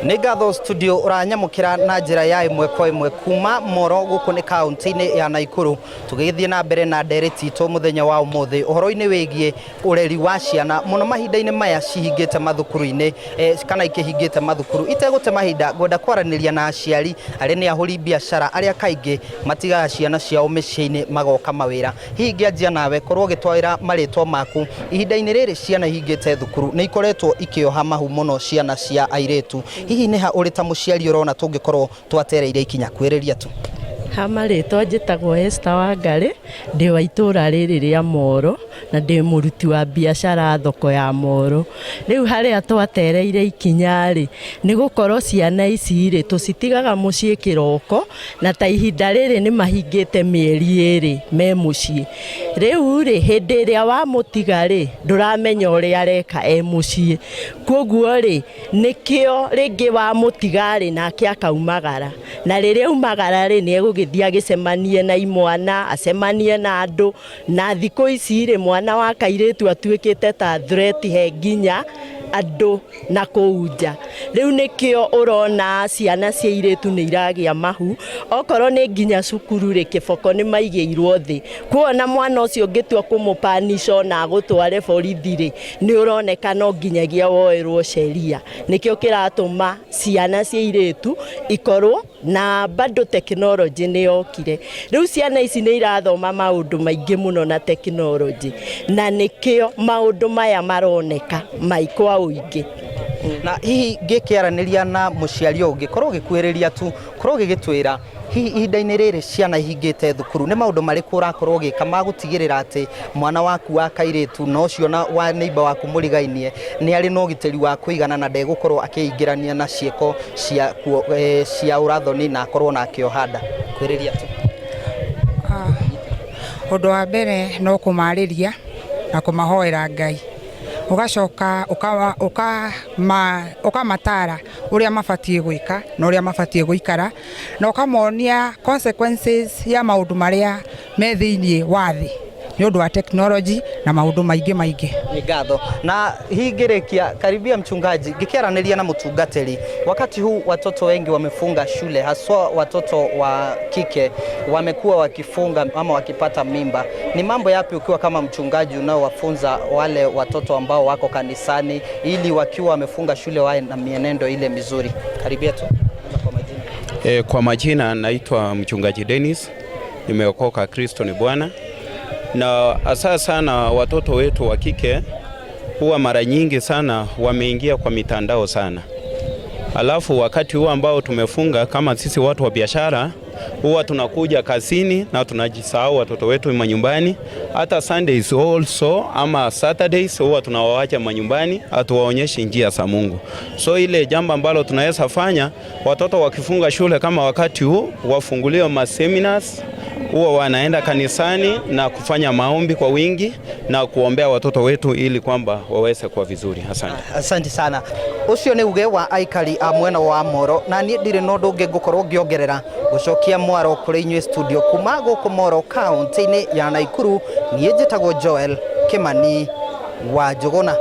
Nĩ ngatho studio ũranyamũkĩra na njĩra ya ĩmwe kwa ĩmwe kuma Moro gũkũ nĩ kaunti-inĩ ya Naikuru, tũgĩgĩthiĩ na mbere na ndereti itũ mũthenya wa ũmũthĩ ũhoro-inĩ wĩgiĩ ũreri wa ciana mũno mahinda-inĩ maya cihingĩte mathukuru-inĩ kana ikĩhingĩte mathukuru. Itegũte mahinda ngwenda kwaranĩria na aciari arĩa nĩ ahũri biacara arĩa kaingĩ matigaga ciana ciao mĩciĩ-inĩ magoka mawĩra. Hihi ngĩanjia nawe korwo ũgĩtwĩra marĩtwa maku, ihinda-inĩ rĩrĩ ciana ihingĩte thukuru nĩ ikoretwo ikĩoha mahu mũno ciana cia airĩtu. Hihi nĩ ha ũrĩ ta mũciari ũrona tũngĩkorwo twatereire ikinya kwĩrĩria tu? Ha marĩtwa njĩtagwo Esther Wangarĩ, ndĩ wa itũra rĩrĩ rĩa Moro na ndĩ mũruti wa biacara thoko ya Moro. Rĩu harĩa twatereire ikinya rĩ, nĩ gũkorwo ciana ici rĩ, tũcitigaga mũciĩ kĩroko, na ta ihinda rĩrĩ nĩ mahingĩte mĩeri ĩrĩ me mũciĩ. Rĩu rĩ, hĩndĩ ĩrĩa wamũtiga rĩ, ndũramenya ũrĩa areka e mũciĩ. Koguo rĩ, nĩkĩo rĩngĩ wamũtiga rĩ, nake akaumagara. Na rĩrĩa aumagara rĩ, nĩ egũgĩthiĩ agĩcemanie na imwana, acemanie na andũ, na thikũ ici rĩ, mwana wa kairĩtu atuĩkĩte ta threat he nginya andũ na kũu nja. Rĩu nĩkĩo ũrona ciana cia airĩtu nĩ iragĩa mahu, okorwo nĩ nginya cukuru rĩ, kĩboko nĩ maigĩirwo thĩ. Koguo ona mwana ũcio ũngĩtua kũmũ punish ona agũtware borithi rĩ, nĩ ũroneka no nginyagia woerwo sheria. Nĩkĩo kĩratũma ciana cia airĩtu ikorwo na bado tekinoronjĩ nĩ yokire. Rĩu ciana ici nĩ irathoma maũndũ maingĩ mũno na tekinoronjĩ, na nĩkĩo maũndũ maya maroneka mai kwa ũingĩ. Na hihi ngĩkĩaranĩria na mũciari ũyũ ũngĩkorwo ũgĩkuhĩrĩria tu, korwo ũgĩgĩtwĩra hihi ihinda-inĩ rĩrĩ ciana ihingĩte thukuru nĩ maũndũ marĩkũ ũrakorwo ũgĩka ma gũtigĩrĩra atĩ mwana waku wa kairĩtu na ũcio na wa neighbor waku mũrigainie nĩ arĩ na ũgitĩri wa kũigana na ndegũkorwo akĩingĩrania na ciĩko cia, cia ũrathoni na akorwo na akĩoha nda? Kuhĩrĩria tu. Ũndũ wa mbere no kũmarĩria na kũmahoera Ngai, ũgacoka ũkamatara ũrĩa mabatiĩ gwĩka na ũrĩa mabatiĩ gũikara, na ũkamonia consequences ya maũndũ marĩa me thĩiniĩ wa thĩ nĩ ũndũ wa technology na maũndũ maingĩ maingĩ. Nĩ ngatho. Na hihi ngĩrĩkia, karibia mchungaji, ngĩkĩaranĩria na mũtungatĩri, wakati huu watoto wengi wamefunga shule, haswa watoto wa kike wamekuwa wakifunga ama wakipata mimba. Ni mambo yapi ukiwa kama mchungaji unaowafunza wale watoto ambao wako kanisani ili wakiwa wamefunga shule wawe na mienendo ile mizuri? Karibia tu. Kwa majina. Kwa majina naitwa mchungaji Dennis, nimeokoka, Kristo ni Bwana. Na hasa sana watoto wetu wa kike huwa mara nyingi sana wameingia kwa mitandao sana. Alafu wakati huu ambao tumefunga kama sisi watu wa biashara huwa tunakuja kazini na tunajisahau watoto wetu manyumbani. Hata Sundays also ama Saturdays huwa tunawaacha manyumbani, hatuwaonyeshi njia za Mungu. So ile jambo ambalo tunaweza fanya, watoto wakifunga shule kama wakati huu wafunguliwe ma seminars, huwa wanaenda kanisani na kufanya maombi kwa wingi na kuombea watoto wetu ili kwamba waweze kuwa vizuri. Asante. Asante sana. Ũcio nĩ uge wa aikari a mwena wa Moro, na niĩ ndirĩ na ũndũ ũngĩ ngũkorwo ngĩongerera gũcokia mwaro kũrĩ inyuĩ studio kuma gũkũ Moro kaunti-inĩ ya Naikuru. Niĩ njĩtagwo Joel Kimani wa Njũgũna.